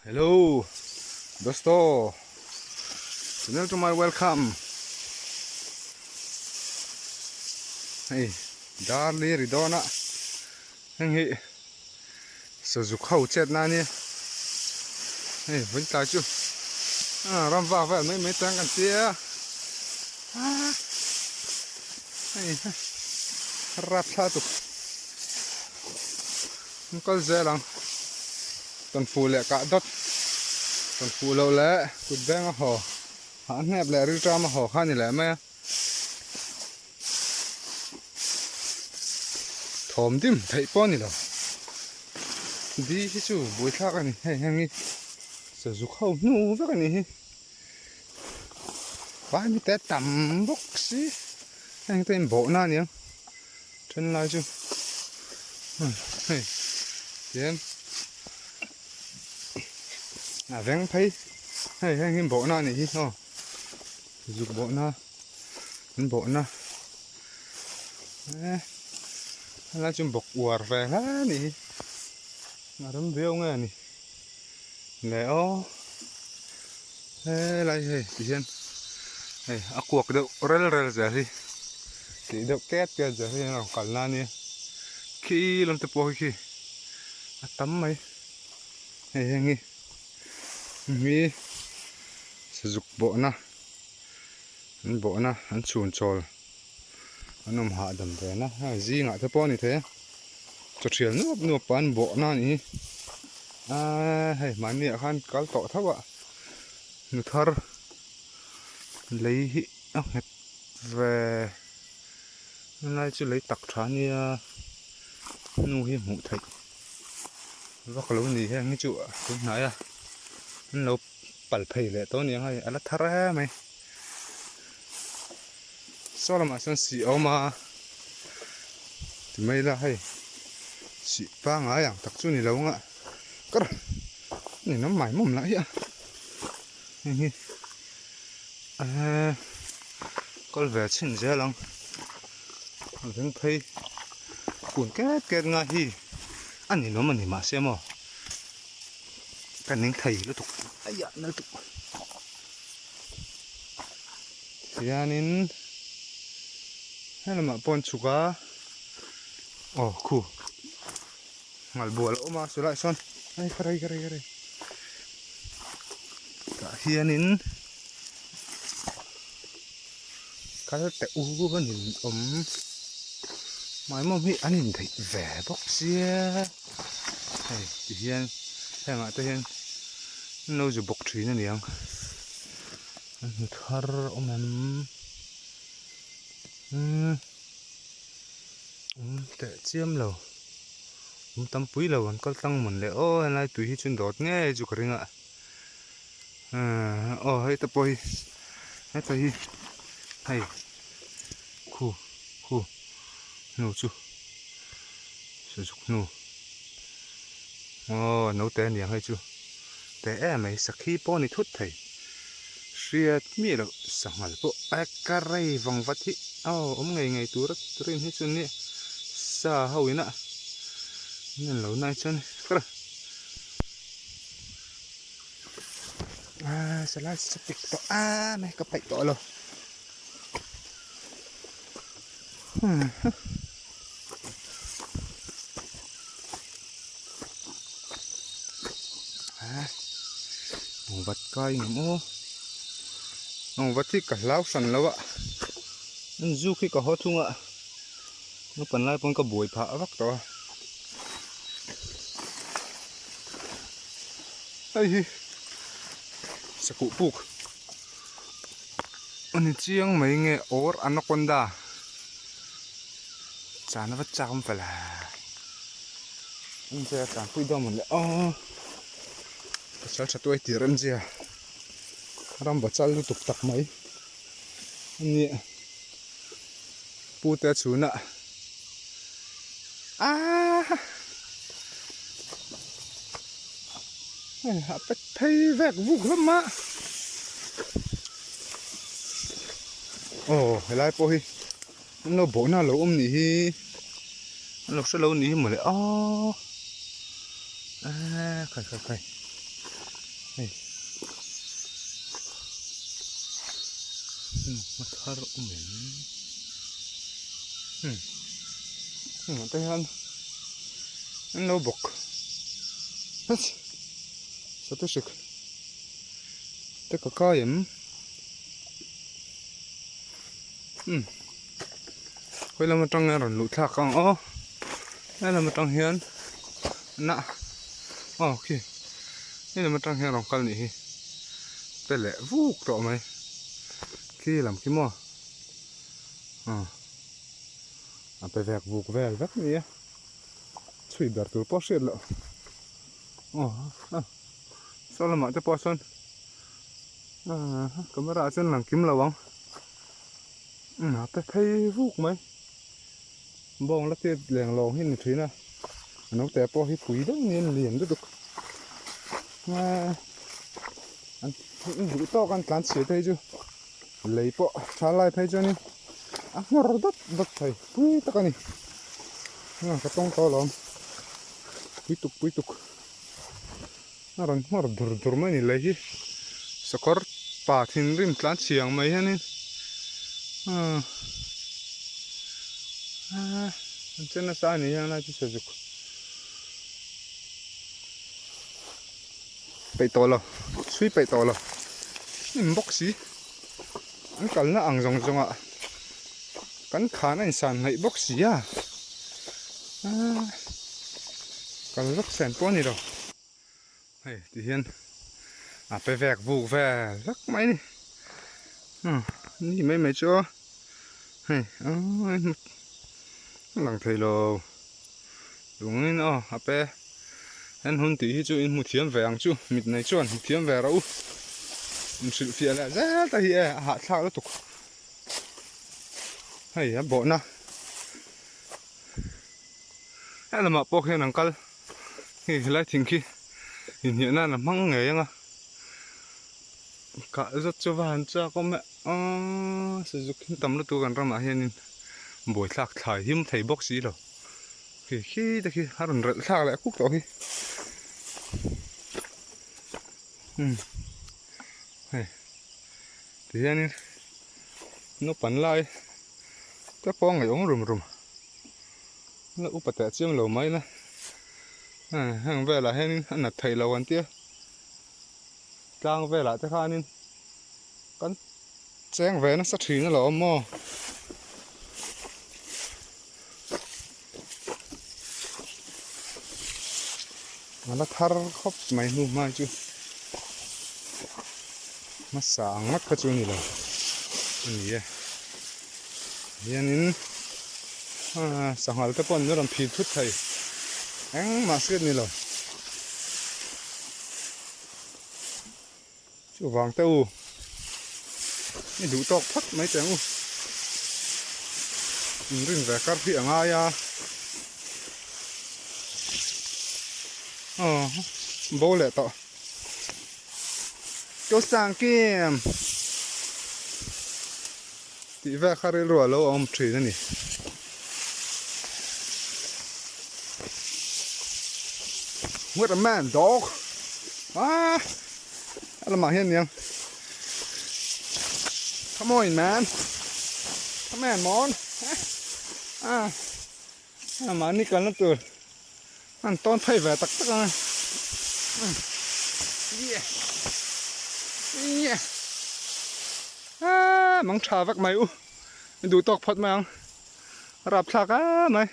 Hello dosto channel to my welcome hei dar li ri dawn a heng hi sazuk ho chet na ania hei vawi tlai chu ram vak vel mai mai tang kan tia hei rapthla tuk. An kal zel ang tawn fuh leh kah dawt tawn fuh loh leh kut beng a haw hah hnep leh rilṭam a haw kha a ni leh mai a thawm dim theih pawh a ni lo di hi chu buaithlak a ni hei heng hi sazuk ho hnu vek a nih hi vai mite a tam bawk si heng te inbawhna a ni ang. Then lai chu hei tihian a veng phei hei heng hi bawhna a nih hi aw zuk bawhna an bawhna eh helai chu bawk uar ve hle a nih hi a rem viau nge a ni le aw helai hei tihian hei a kuak deuh rel rel zel hi tih deuh ket ket zel hi an rawn kal na ania khi lam te pawh khi a tam mai hei heng hi mi sazuk bawhna an bawhna an chhun chawl an awm hahdam ve na hei zingah te pawh a ni thei a chaw thial nuap nuap pah an bawhna a nih hi aaa hei mahni ah khan kal tawh tho a nu thar lei hi a nghet ve helai chu lei tak tha ania nu hi hmuh theih vak lo a ni heng hi chu a tun hnai a an lo pal phei leh tawh a ni ang hei a la thar em mai saw lamah sawn sih a awm a ti mai ila hei sih pangngai ang tak chu a ni lo ang a kar ninawm mai mawm lah hi a heng hi eee kal ve chhin zel ang a veng phei kun ket ket nga hi a ninawm a ni mahse maw ka ning thei lutuk aiah nal tuk hianin helamah pawh an chhuk a aw khu ngal bual a awm a chulaiah sawn ai ka rei ka rei ka rei tah hianin kal teh u an in awm maimawm hi an indaih ve bawk sia hei tihian hengah te hian an lo zu bawk thin a niang an hmu thar awm em umm awm teh chiam lo awm tam pui lo an kal tlang mawn le aw helai tui hi chu dawt ngei chu ka ring a aw hei te pawh hi heta hi hei khu khu hnu chu sazuk hnu aw naute a niang hei chu teh em mai sakhi pawh a ni thut thei hriat miah loh sanghal pawh a ka rei vang vat hi aw awm ngei ngei tur a rin hi chu nia sa ho ina an lo nai chuan a salai sa tik tawh a mai ka paih tawh lo a vat kai ngam aw ang vat hi ka hlau hran lo a an zuk hi ka haw thung a naupang lai pawn ka buai phah vak tawh a. Hei hi sakuh puk a ni chiang mai nge or anaconda chana va chak awm fel a engche a tlan pui dawn mawn le aw pasal tha tuai tir em zia ram va chal lutuk tak mai a nia pute a chhun a aaa. A pet phei vek vuk hlawm a aw helai pawh hi an lo bawhna a lo awm nih hi an lo hre lo nih hi mawle aw eee khai khai khai. Hei hma thar awm em hmm hengah te hian an lo bawk hech sate hrik te ka kai em hmm khawi lam atang nge a rawn luh thlak ang aw he lam atang hian nah aw khi he lam atang hian a rawn kal nih hi pe leh vuk tawh mai khi lam khi maw aw a pe vek vuk vel vek a ni a chhui ber tur pawh hriat loh aw a saw lamah te pawh sawn camera ah chuan lang kim lo ang a pe phei vuk mai. Bawng la tet leng lawng hi a ni thin a, a naute pawh hi pui deuh niin lian lutuk eee an duh tawk an tlan chhia phei chu lei pawh tha lai phei chuanin a nghawr dawt dawt thei pui tak a ni ka tawng tawh alawm pui tuk pui tuk a rawn nghawr dur dur mai a ni lei hi sakawr pa thinrim tlan chhia ang mai hianin ahh an che nasa a ni hian lai chu sazuk peih tawh lo chhui peih tawh lo hnim bawk si an kalna ang zawng zawng ah kan khan a insan hnaih bawk si a ahh kal vak sen pawh a ni lo hei ti hian a pe vek vuk vel vek mai a ni umm ni mai mai chu hei aaa a lang thei lo lungin aw a pe hen hun tih hi chu in hmu thiam ve ang chu mit nei chuan hmu thiam ve rawh u inhrilhfiah leh zel te hi e a hahthlak lutuk hei a bawhna he lamah pawh khian an kal hei helai thing khi inhniah nan a hmang ngei ang a kah zat chu va han chak awm e aaa sazuk hi tam lutuk an ramah hianin buaithlak thlai him thei bawk si lo khi khi te khi a rawn relh thlak leh kuk tawh hi umm hei tihianin naupang lai te pawh a ngaihawm rum rum la upa teh chiang lo mai la heng velah hianin a nat theih loh an tia tlang velah te khanin kan cheng ve nasa thin alawm maw. A la thar khawp mai hnu hma chu hmasa ang ngawt kha chu a ni lo a ni e hianin aaa sanghal te pawh an rawn phil thut thei engmah hriat a ni lo chuvang te u i duh tawk phawt mai teh ang u inrin ve kar hi a ngai a aw bo leh tawh Chaw sang kim tih vel kha rilru a lo awm thin a ni. What a man dog! Ah! A lamah hian niang. Come on man! Come on mon! Ah! Ah mahni kalna tur an tawn phei ve tak tak ang a. Yeah! Yeah! Ah! Mang tha vek mai u. Duh tawk phawt mai ang. Rapthlak a mai.